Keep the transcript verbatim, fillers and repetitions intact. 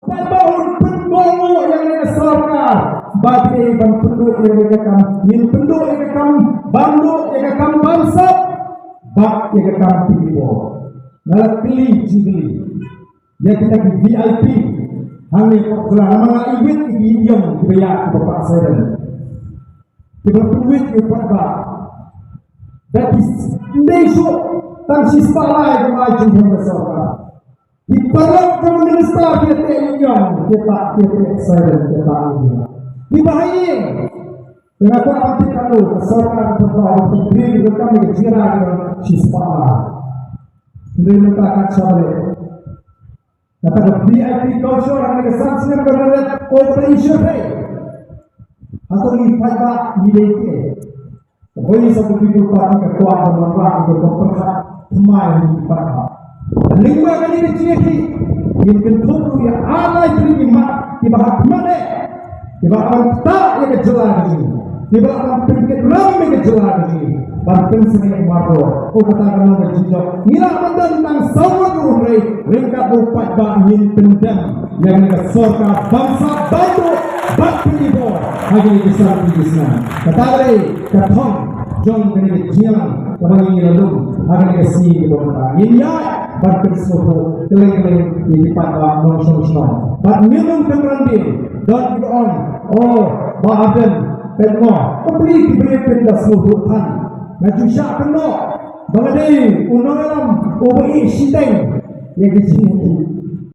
Ba un pynduh ïa ka sorkar ba dei ban pynduh ïa ka kam, ngin pynduh ïa ka kam ban duh, ïa ka kam ban sap bad ïa ka kam pynbor. Nga la kylli jingkylli ïa kita ki V I P hangne ka jylla, namar nga iwit ki ïong kiba ïa kiba pat siren, kiba pynwit ki pat ba. That is, ndei shuh tang shispah lai ka mai jinghem ka sorkar. Ki paralok ka minister ki te ïong, ki ta ki te siren, ki ta ïong. Ki bahai. Tengah tu apa kita lu, ka sorkar ka pynpaw, ka pynpaw, ka pynpaw, ka jira, ka shispah lai. Ndei mynta ka shabale. Kata ka V I P culture, ka san snem ka red operation hai. Hato ngi paidbah ngi dei ki. Hoi sa ka people party ka kwah ban wanrah ïa ka pyrkhat thymmai ha ki paidbah. Lyngba kane ka jingïakhih ngin kynthup ruh ïa ar lai tylli ki mat kiba hap mat eh. Kiba hap ban ktah ïa ka jylla ka jong ngi. Kiba hap ban pynkit ram ïa ka jylla ka jong ngi. Ban pynsangeh mardor. Ko kata ka long ka jingjop. Ngi lah ban don tang saw ngut ruh hynrei ryngkat u paidbah ngin pyndem ïa kane ka sorkar ban sah ban duh bad pynibor ha kine ki san tylli ki snem. Kata ka dei ka thong jong kane ka jingïalang kaba ngi la lum ha kane ka sngi kaba mynta. Ngin ïaid ban pynsngewthuh kylleng kylleng ïa ki paidbah nongshong shnong. Bad ngin ym kynran dien don kiba ong, oh, Bah Ardent, peit mo, ka pli ki briew pynda sngewthuh than. Nga ju shah kynnoh ba nga dei u nongïalam uba ïeit shiteng ïa ki jingïakhih.